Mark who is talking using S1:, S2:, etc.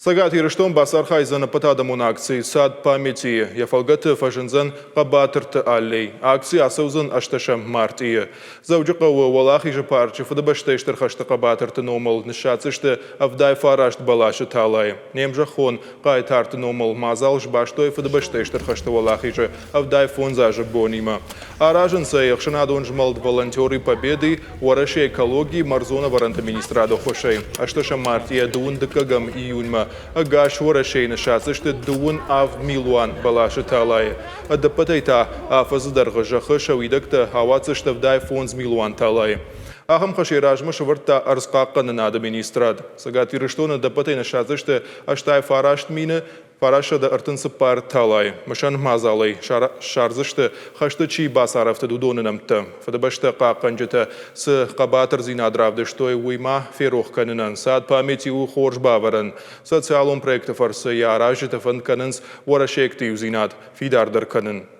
S1: Цӕгат Ирыстон бацархайдзӕн ӕппӕтадӕмон акци Сад памяти-йы. Йӕ фӕлгӕты фӕзындзӕн Хъӕбатырты аллей. Акци ацӕудзӕн ӕстӕсӕм мартъийы. Дзӕуджыхъӕуы Уӕлахизы парчы Фыдыбӕстӕйы Стыр хӕсты хъӕбатырты номыл ныссадздзысты 79 бӕласы талайы. Не мзӕххон хъайтарты номыл мадзал сбастой Фыдыбӕстӕйы Стыр хӕсты Уӕлахизы 75 азы бонимӕ. Аразынц ӕй ӕхсӕнадон змӕлд «Волонтеры Победы», Уӕрӕсейы экологи, ӕрдзон ӕвӕрӕнты министрады ӕххуысӕй. Ӕстӕсӕм мартъийӕ дыууын дыккӕгӕм июньмӕ ӕгас Уӕрӕсейы ныссадздзысты 17 милуан бӕласы талайы. Ӕдӕппӕтӕй та афӕдзы дӕргъы зӕххы сӕ уидӕгтӕ ауадздзысты 75 милуан талайы. Ахӕм хӕс йӕ размӕ сӕвӕрдта ӕрдзхъахъхъӕнынады министрад. Цӕгат Ирыстоны ӕдӕппӕтӕй ныссадздзысты 89 934 талайы. Мысӕн мадзалӕй ссардзысты, хӕсты чи бацарӕфтыд, уыдоны нӕмттӕ. Фыдыбӕстӕ хъахъхъӕнджытӕ цы хъӕбатырдзинад равдыстой, уый ма ферох кӕнынӕн Сад памяти у хорз бавӕрӕн. Социалон проекты фӕрцы йӕ аразджытӕ фӕнд кӕнынц уӕрӕсейӕгты иудзинад фидардӕр кӕнын.